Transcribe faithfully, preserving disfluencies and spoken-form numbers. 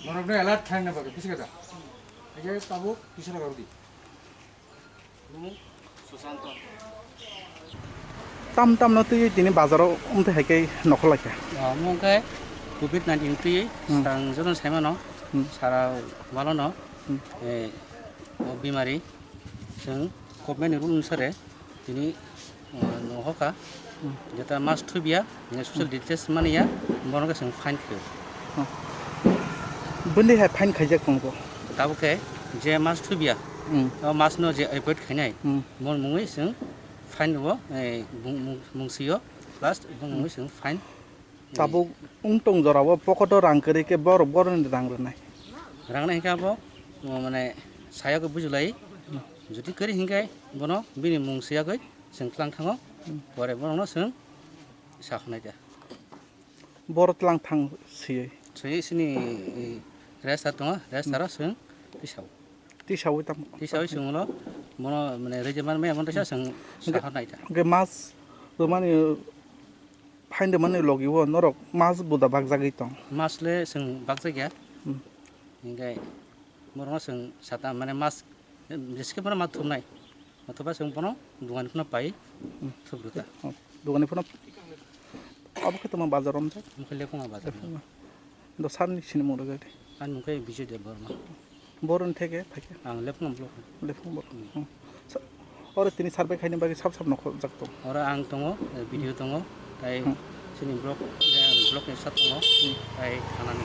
Borokno alert khlaina bagwi, buji kha da? Ege tabuk bisala rw di. Tam tam no twi tini bazaro umtwi hai khe nokhor lai kha. Omo hwnkhe covid nineteen twi Hmm. Swkang jotono sai mano, Hmm. Sara walo no, Hmm. eh, o bimari chwng government ni rule onusare tini, uh, no hoka, Hmm. Jeta mask thubiya, social distance maniya, bono khe chwng fine khaio. Hmm. Bwndwi hai fine khaijak tongo? Tabuk khe je mask thubiya, Hmm. O mask no je avoid khainai, Hmm. Bon mungwi chwng fine rwo, eh, bung-, mung-, mungsio, plus bung mungwi chwng fine. Tabuk wng tong jora o pocket o rang kwrwi khe borok boroni rang rwnai. Rang nai hwnkhe abo, o, mane, saya khe bujulai. Jodi kwrwi hinkhe bono bini mung siyagwi chwng tlang thango. Pore borokno chwng sa hwnai da. Borok tlang thang siyui. Siyui sini, e, rest ar tongo, rest aro chwng tisao. Tisaui tamo. Tisaui chwng ulo bono, mane, rejep man maya, bono teisa chwng sa hwnai da. Hwnkhe mas rwmani Phaindwmani logi o norok mas buda bakjagwi tong. Mas le chwng bakjakya. Hmm. Hinkhe borokno chwng sata, mane, mas jeske bono ma thumnai. Ma thumba chwng bono dogani phano pai Hmm. thubrwta. Oh, dogani phano abo khe tongma bazar romjak. Omo khe Lephunga bazar. Lephunga. Do sarni sini mung rwgadi. Ani mung khe Bijoy Debbarma. Boroni theke phaikhe? Ang Lephunga block. Lephunga block. Hmm. Hmm. Sa-, oro tini survey khaina bagwi sab sab nokhorjak tong? Oro ang tongo, eh, video tongo, tai Hmm. chini block, eh, block ni sat tongo, Hmm. Tai thanani.